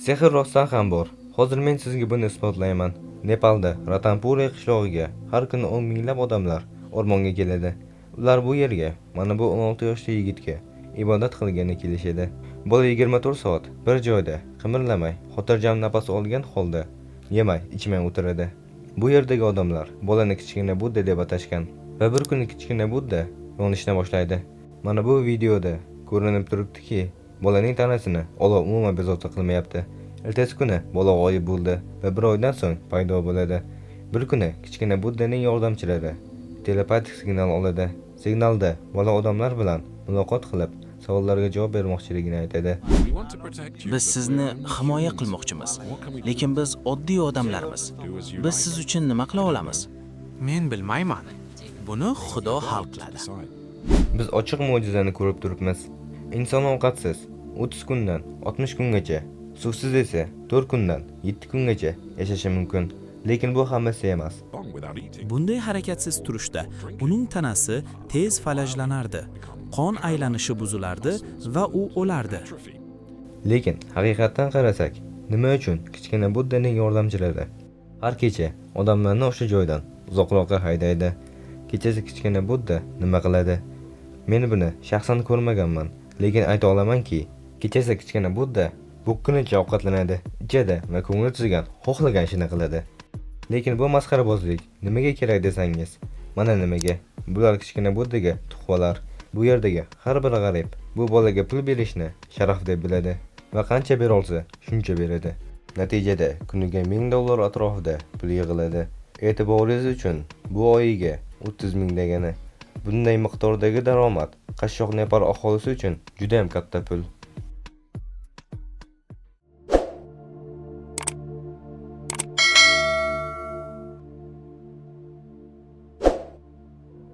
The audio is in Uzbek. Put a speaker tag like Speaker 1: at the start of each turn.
Speaker 1: Sehr rostdan ham bor. Hozir men sizga buni isbotlayman. Nepalda Ratanpuri qishlog'iga har kuni 10 minglab odamlar o'rmonga keladi. Ular bu yerga mana bu 16 yoshli yigitga ibodat qilgani kelishadi. Bola 24 soat bir joyda qimirlamay, xotirjam nafas olgan holda yemay, ichmay o'tiradi. Bu yerdagi odamlar bolani kichkina Budda deb atashgan va bir kuni kichkina Budda yonishni boshlaydi. Mana bu videoda ko'rinib turibdiki, bolaning tanasini olov umuman bezovta qilmayapti. Ertasi kuni bola g'oyib bo'ldi va bir oydan so'ng paydo bo'ladi. Bir kuni kichkina Buddaning yordamchilari telepatik signal oladi. Signalda bola odamlar bilan muloqot qilib, savollarga javob bermoqchiligini aytadi.
Speaker 2: Biz sizni himoya qilmoqchimiz, lekin biz oddiy odamlarmiz. Biz siz uchun nima qila olamiz?
Speaker 3: Men bilmayman.
Speaker 2: Buni Xudo hal qiladi.
Speaker 1: Biz ochiq mo'jizani ko'rib turibmiz. Inson ovqatsiz 30 kundan 60 kungacha, suvsiz esa 4 kundan 7 kungacha yashashi mumkin. Lekin bu hammasi emas.
Speaker 4: Bunday harakatsiz turishda uning tanasi tez falajlanardi, qon aylanishi buzilardi va u o'lardi.
Speaker 1: Lekin haqiqatdan qarasak, nima uchun kichkina Buddaning yordamchilari har kecha odamlarni o'sha joydan uzoqroqqa haydaydi? Kechasi kichkina Budda nima qiladi? Men buni shaxsan ko'rmaganman, lekin ayta olamanki, kechasi kichkina Budda bukkunicha ovqatlanadi, ichadi va ko'ngli tuzgan xohlagan ishini qiladi. Lekin bu masxarabozlik nimaga kerak desangiz, mana nimaga. Bular kichkina Buddaga tuhfalar. Bu yerdagi har bir g'arib bu bolaga pul berishni sharaf deb biladi va qancha berolsa shuncha beradi. Natijada kuniga 1000 dollar atrofida pul yig'iladi. E'tiboringiz uchun, bu oyiga 30 ming degani. Bunday miqdordagi daromad qashshoq Nepal aholisi uchun juda ham katta pul.